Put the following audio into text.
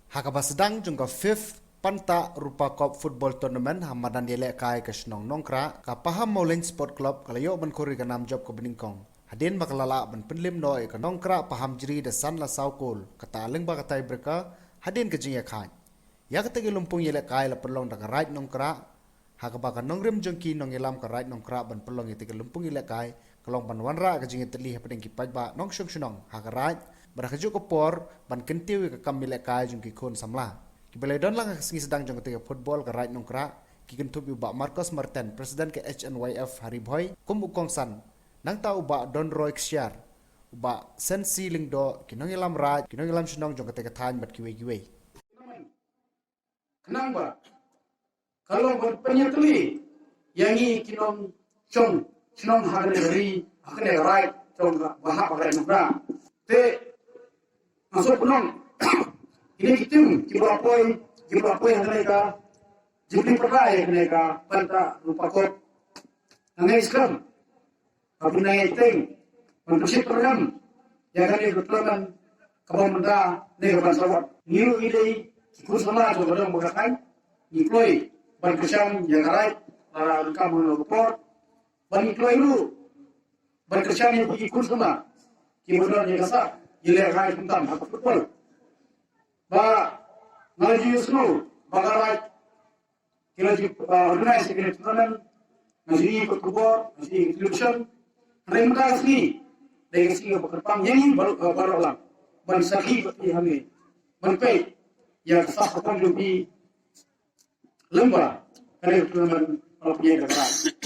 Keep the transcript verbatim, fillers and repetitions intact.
Ha kaba sdang jong ka fifth Pantah Rupa Cup Football Tournament ha madan ïalehkai ka shnong Nongkrah, ka Paham Mawlein Sport Club ka la ïoh ban khur ïa ka nam jop kaba nyngkong. Hadien ba ka la lah ban pynlip noh ïa ka Nongkrah Paham Jri da san la saw kol, kata lyngba ka tiebreaker, hadien ka jingïakhaid. Ïa kata ka lympung ïalehkai la pynlong da ka Raid Nongkrah, ha kaba ka nongrim jong ki nongïalam ka Raid Nongkrah ban pynlong ïa kata ka lympung ïalehkai, ka long ban wanrah ka jingïatylli hapdeng ki paidbah nongshong shnong ha ka Raid, bad ha kajuh ka por ban kyntiew ïa ka kam ïalehkai jong ki khun samla. Kiba la don lang ha ka sngi sdang jong kata ka football ka Raid Nongkrah, ki kynthup ïa u Bah Marcos Martin, President ka H N Y F ha Ri Bhoi, kum u kongsan, nangta u Bah Donroy Kshiar, u Bah Sensi Lyngdoh, ki nongïalam Raid, ki nongïalam shnong jong kata ka thaiñ bad kiwei kiwei. Khnang ba ka long ban pynïatylli ïa ngi ki nongshong shnong ha kane ka ri, ha kane ka Raid jong ka, ba hap ha ka Raid Nongkrah. Te nga sngewbha ban ong, kine ki team kiba la poi, kiba la poi ha kane ka jingpynpaw ïa kane ka Pantah Rupa Cup, nga ngeit skhem ba phin nang ïaid teng ban pynshit pynrem ïa kane ka tournament kaba mynta ne kaba sa wan. Ngi ruh ngi dei ki khun samla jong ka dong bad ka thaiñ, ngi kloi ban kyrshan ïa ka Raid ba la donkam ha kane ka por, bad ngi kloi ruh ban kyrshan ïa ki khun samla kiba don ïa ka sah ïalehkai khamtam ha ka football. Ba nga la ju ïohsngew ba ka Raid ki la ju, ah, organise ïa kane ka tournament, nga ju ïohi ha ka khubor, nga ju ïohi ha ka television. Hynrei mynta ka sngi dei ka sngi kaba kyrpang ïa ngi baroh, ah, baroh lang ban sakhi bad phi hangne, ban peit ïa ka sah ka pang jong phi lyngba kane ka tournament ba la pynïaid da ka Raid.